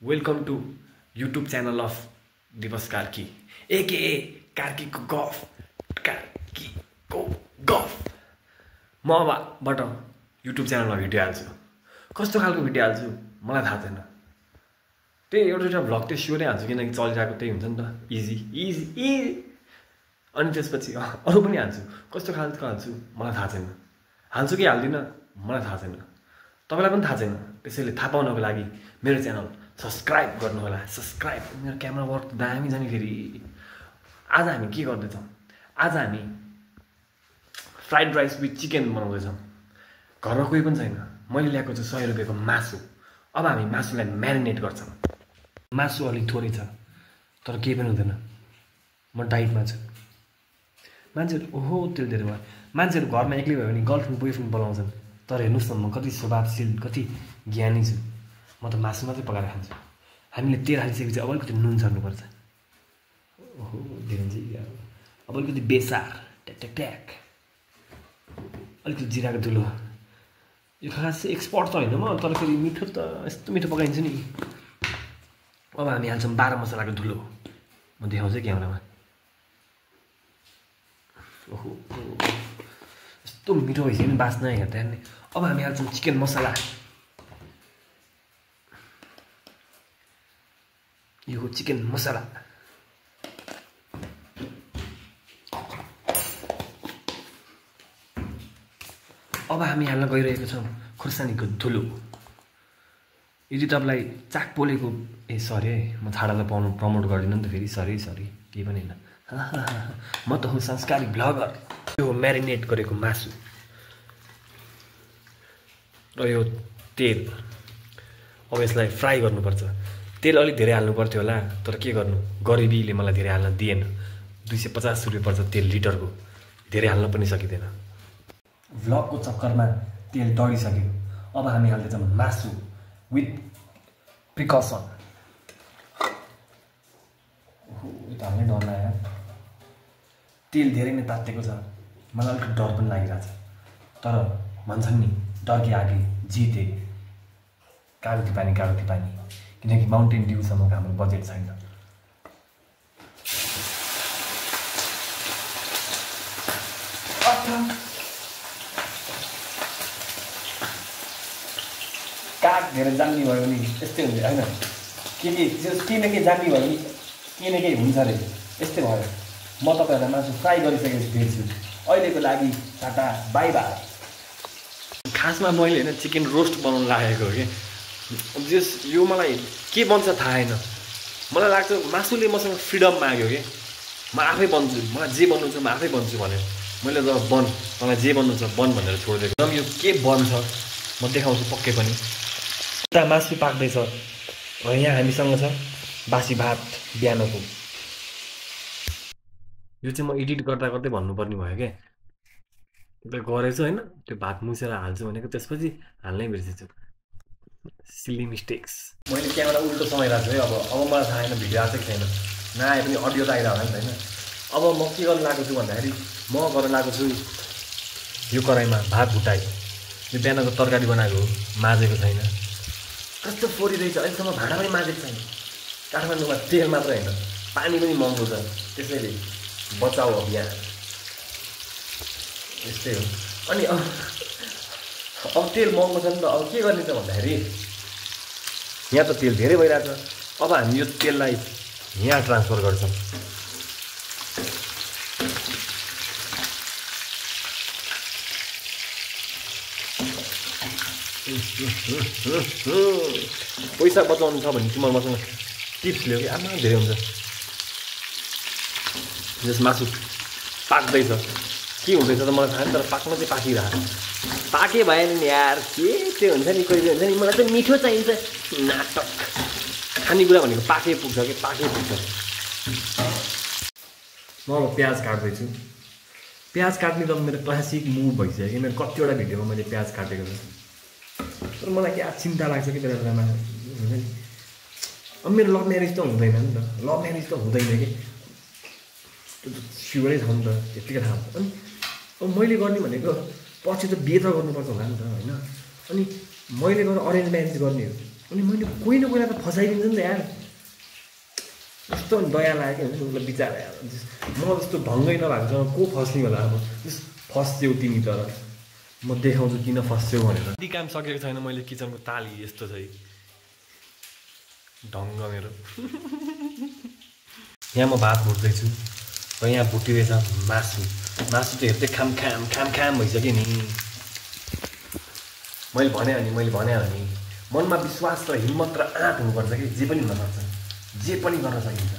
Welcome to YouTube channel of Divas Karki, aka Karki ko Golf. Karki ko Golf. म अबबाट YouTube च्यानलमा video हाल्छु। कस्तो खालको video हाल्छु मलाई थाहा छैन। त्यही एउटा भ्लग त्यो स्योरै हाल्छु किनकि चलिरहेको त्यही हुन्छ नि त, इजी। अनि त्यसपछि अरु पनि हाल्छु। कस्तो खालको हाल्छु मलाई थाहा छैन। हाल्छु कि हाल्दिनँ मलाई थाहा छैन। तपाईलाई पनि थाहा छैन। त्यसैले थाहा पाउनको लागि मेरो च्यानल सब्स्क्राइब गर्नु होला। सब्स्क्राइब। मेरो क्यामेरा वर्क दामी छ नि फेरि। आज हामी के गर्दै छौं? आज हामी फ्राइड राइस विथ चिकन बनाउँदै छौं। घरमा कोही पनि छैन। मैले ल्याएको छु 100 रुपैयाँको मासु। अब हामी मासुलाई म्यारिनेट गर्छौं। मासु अलि थोरै छ तर केही पनि हुँदैन। म डाइटमा छु। मान्छेहरु ओहो तेल धेरै भयो। मान्छेहरु घरमा एक्लै भयो भने गर्लफ्रेन्ड बोयफ्रेन्ड बोलाउँछन्। तर हेर्नुस् न म कति स्वभावशील कति ज्ञानी छु। म त मासु मात्रै पकाएर खान्छु। हामीले तेल हालिसकेपछि अब अलिकति नुन छर्नुपर्छ। ओहो धेरै अब अलिकति बेसार ट्याक अलिकति जिराको धुलो। यो खास एक्सपर्ट त होइन म, तर फेरि मिठो त यस्तो मिठो पकाइन्छ नि। अब हामी हाल्छौँ 12 मसलाको धुलो। म देखाउँछु क्यामेरामा। ओहो यस्तो मिठो भइसक्यो नि बास्ना हेर्दा नि। अब हामी हाल्छौँ चिकन मसला। यो हो चिकन मसला। अब हामी हाल्न गइरहेको छौँ खुर्सानीको धुलो। यदि तपाईँलाई चाक पोलेको सरी है, म छाडालाई प्रमोट गर्दिनँ नि त फेरि। सरी केही पनि होइन। म त हो संस्कारी भ्लगर। यो म्यारिनेट गरेको मासु र यो तेल। अब यसलाई फ्राई गर्नुपर्छ। तेल अलिक धेरै हाल्नु पर्थ्यो होला, तर के गर्नु, गरिबीले मलाई धेरै हाल्न दिएन। 250 रुपैयाँ पर्छ तेल लिटरको। धेरै हाल्न पनि सकिँदैन। भ्लगको चक्करमा तेल डढिसक्यो। अब हामी हाल्दैछौँ मासु विथ प्रिकसन। ओहो यो त हाल्नै डर लाग्यो। तेल धेरै नै तातेको छ। मलाई अलिक डर पनि लागिरहेछ। तर भन्छन् नि डर के आगे जिते। कागती पानी किनकि माउन्टेन ड्युसम्मको हाम्रो बजेट छैन। काग धेरै जान्ने भयो भने यस्तै हुन्छ होइन। केही न केही जान्ने भयो भने केही न केही हुन्छ अरे। यस्तै भयो। म तपाईँहरूलाई मासु फ्राई गरिसकेपछि भेट्छु। अहिलेको लागि टाटा बाई बाई। खासमा मैले होइन चिकन रोस्ट बनाउनु लागेको हो कि यो मलाई के बन्छ थाहा छैन। मलाई लाग्छ मासुले मसँग फ्रिडम माग्यो कि म आफै बन्छु। मलाई जे बन्नु छ म आफै बन्छु भन्यो। मैले त बन तँलाई जे बन्नु छ बन भनेर छोडिदिएको। एकदम यो के बन्छ म देखाउँछु पक्कै पनि। उता मासु पाक्दैछ र यहाँ हामीसँग छ बासी भात बिहानको। यो चाहिँ म एडिट गर्दा गर्दै भन्नुपर्ने भयो क्या। त्यो गरेछु होइन, त्यो भात मुसेर हाल्छु भनेको त्यसपछि हाल्नै बिर्सेछु। Silly mistakes. मैले क्यामेरा उल्टो समाइरहेको छु है। अब मलाई थाहा छैन भिडियो आएको छैन नआए पनि अडियो त आइरहेको होला नि त होइन। अब म के गर्न लागेको छु भन्दाखेरि म गर्न लागेको छु यो कराईमा भात भुटाइ। यो बिहानको तरकारी बनाएको हो, माझेको छैन। कस्तो फोरी रहेछ, अहिलेसम्म भाँडा पनि माझेको छैन। काठमाडौँमा तेल मात्र होइन पानी पनि महँगो छ। त्यसैले बचाऊ अभियान यस्तै हो। अनि अब तेल महँगो छ नि त, अब के गर्ने त भन्दाखेरि यहाँ त तेल धेरै भइरहेछ। अब हामी यो तेललाई यहाँ ट्रान्सफर गर्छौँ। पैसा बचाउनु छ भने तिम्रो मसँग टिप्स लियो कि आमा धेरै हुन्छ। जस मासु पाक्दैछ के हुँदैछ त मलाई थाहा छैन, तर पाक्न चाहिँ पाकिरहेको। पाके भएन नि यार, के त्यो हुन्छ नि कोही हुन्छ नि मलाई चाहिँ मिठो चाहिन्छ। नाटक खानेकुरा भनेको पाके पुग्छ कि पाके पुग्छ। म अब प्याज काट्दैछु। प्याज काट्ने त मेरो क्लासिक मुभ भइसक्यो कि मेरो कतिवटा भिडियोमा मैले प्याज काटेको छु। तर मलाई क्या चिन्ता लाग्छ कि बेला बेलामा हुन्छ नि। अब मेरो लभ म्यारेज त हुँदैन नि त। लभ म्यारेज त हुँदैन कि त्यो त स्योरै छ नि त, यत्तिकै थाहा छ। अनि अब मैले गर्ने भनेको पछि त बिहे त गर्नुपर्छ होला नि त होइन। अनि मैले गरेर अरेन्ज म्यारेज गर्ने हो अनि मैले कोही न कोही त फसाइदिन्छ नि त यार। कस्तो दया लाग्यो हुन्छ उसलाई बिचारा यार। म जस्तो ढङ्गै नभएकोसँग को फस्ने होला अब। फस्छौ तिमी तर म देखाउँछु किन फस्छौ भनेर। यति काम सकेको छैन मैले किचनको ताली यस्तो चाहिँ ढङ्ग मेरो। यहाँ म भात भुट्दैछु र यहाँ भुटिरहेछ मासु। मासु चाहिँ हेर्दै खाम भइसक्यो नि। मैले भने अनि मनमा विश्वास र हिम्मत र आँट हुनुपर्छ कि जे पनि हुनसक्छ, जे पनि गर्न सकिन्छ।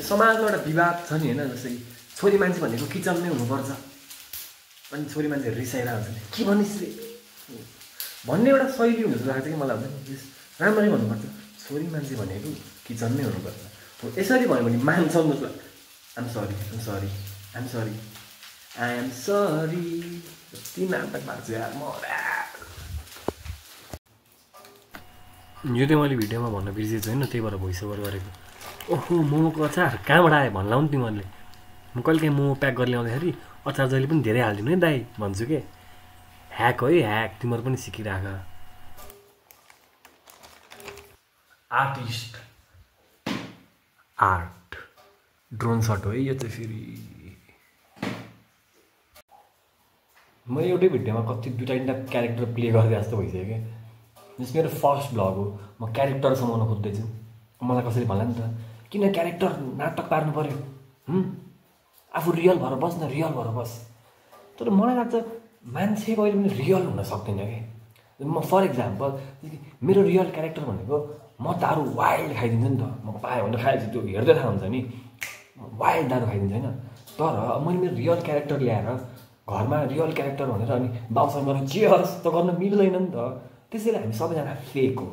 समाजमा एउटा विवाद छ नि होइन, जस्तै छोरी मान्छे भनेको किचनमै हुनुपर्छ अनि छोरी मान्छे रिसाइरहेको हुन्छ के भनिस् रे भन्ने एउटा शैली हुन जस्तो लाग्छ कि मलाई। हुन्छ राम्ररी भन्नुपर्छ छोरी मान्छे भनेको किचनमै हुनुपर्छ। यसरी भन्यो भने मान्छौँ जस्तो आइएम सरी कति नाटक भएको छ यार म। यो चाहिँ मैले भिडियोमा भन्न बिर्सेको छु होइन, त्यही भएर भोइस ओभर गरेको। ओहो मोमोको अचार कहाँबाट आयो भन्ला नि तिमीहरूले। म कहिलेकाहीँ मोमो प्याक गरेर ल्याउँदाखेरि अचार जहिले पनि धेरै हालिदिनु है दाइ भन्छु के। ह्याक हो है ह्याक, तिमीहरू पनि सिकिराख। आर्टिस्ट आर्ट ड्रोन सट हो है यो चाहिँ। फेरि म एउटै भिडियोमा कति 2-3टा क्यारेक्टर प्ले गरेँ जस्तो भइसक्यो क्या। जस मेरो फर्स्ट भ्लग हो, म क्यारेक्टर समाउन खोज्दैछु। मलाई कसैले भन्ला नि त किन क्यारेक्टर नाटक पार्नु पऱ्यो, आफू रियल भएर बस् न, रियल भएर बस्। तर मलाई लाग्छ मान्छे कहिले पनि रियल हुन सक्दैन कि। म फर इक्जाम्पल मेरो रियल क्यारेक्टर भनेको म दारू वाइल्ड खाइदिन्छु नि त। म पाएँ भने खाएपछि त्यो हेर्दै थाहा हुन्छ नि वाइल्ड दारू खाइदिन्छ होइन। तर मैले मेरो रियल क्यारेक्टर ल्याएर घरमा रियल क्यारेक्टर भनेर अनि बाउसँग गएर चियर्स त गर्न मिल्दैन नि त। त्यसैले हामी सबैजना फेक हो।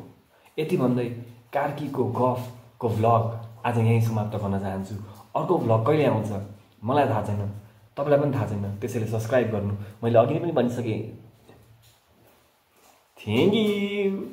यति भन्दै कार्कीको गफको भ्लग आज यहीँ समाप्त गर्न चाहन्छु। अर्को भ्लग कहिले आउँछ मलाई थाहा छैन, तपाईँलाई पनि थाहा छैन। त्यसैले सब्सक्राइब गर्नु मैले अघि नै पनि भनिसकेँ। Thank you.